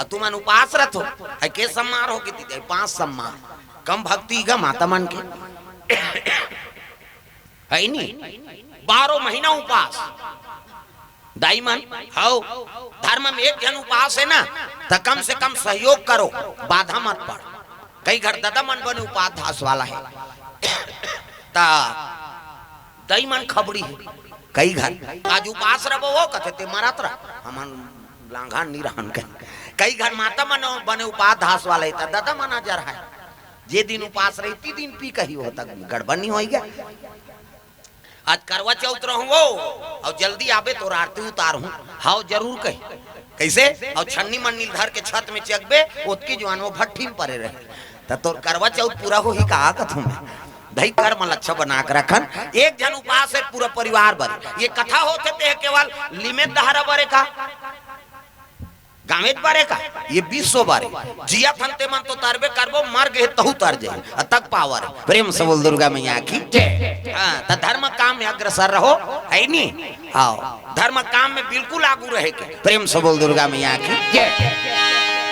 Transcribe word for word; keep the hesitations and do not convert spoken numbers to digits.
अउ तुमन उपास रथो, है के सम्मार हो के दीदी, पांच सम्मार। कम भक्ति गा माता मन के। है नी? बारह महीना उपास। दाई मन, हव, धर्म में एक झन उपास है ना, त कम से कम सहयोग करो, बाधा मत पड़। कई घर ददा मन बने उपास वाला है, त दाई मन खबड़ी है। कई घर आज उपास रहो, वो कथे ते मरत रह, हमन लांघा नी रहन कहे। कई घर माता मन बने उपास वाला है, त ददा मन अजर है। जे दिन उपास रही, ती दिन पी कही हो, तक गड़बड़ नहीं होई गा। आज करवा चौथ रहूं वो, अउ जल्दी आबे तोर आरती उतारहूं। हव जरूर कही। कइसे? अउ छन्नी मन्नी धर के छत में चघबे, ओतकी जुवान वो भट्ठी में परे रहे। त तोर करवा चौथ पूरा होही का कथूं मैं। दही कर्म ल अच्छा बना के रखन। एक झन उपास है पूरा परिवार बर। ये कथा होथे ते केवल लिमेत डहरा बरे का? गाँवेच बारे का? ये विश्व बारे। जियत हन ते मन तो तरबे करबो, मर गे तहू तर जाही। अतक पावर है। प्रेम से बोल दुर्गा मैया की जय। हाँ, त धर्म काम में अग्रसर रहो, है नी? हाँ, धर्म काम में बिल्कुल आगू रहे के। प्रेम से बोल दुर्गा मैया की जय।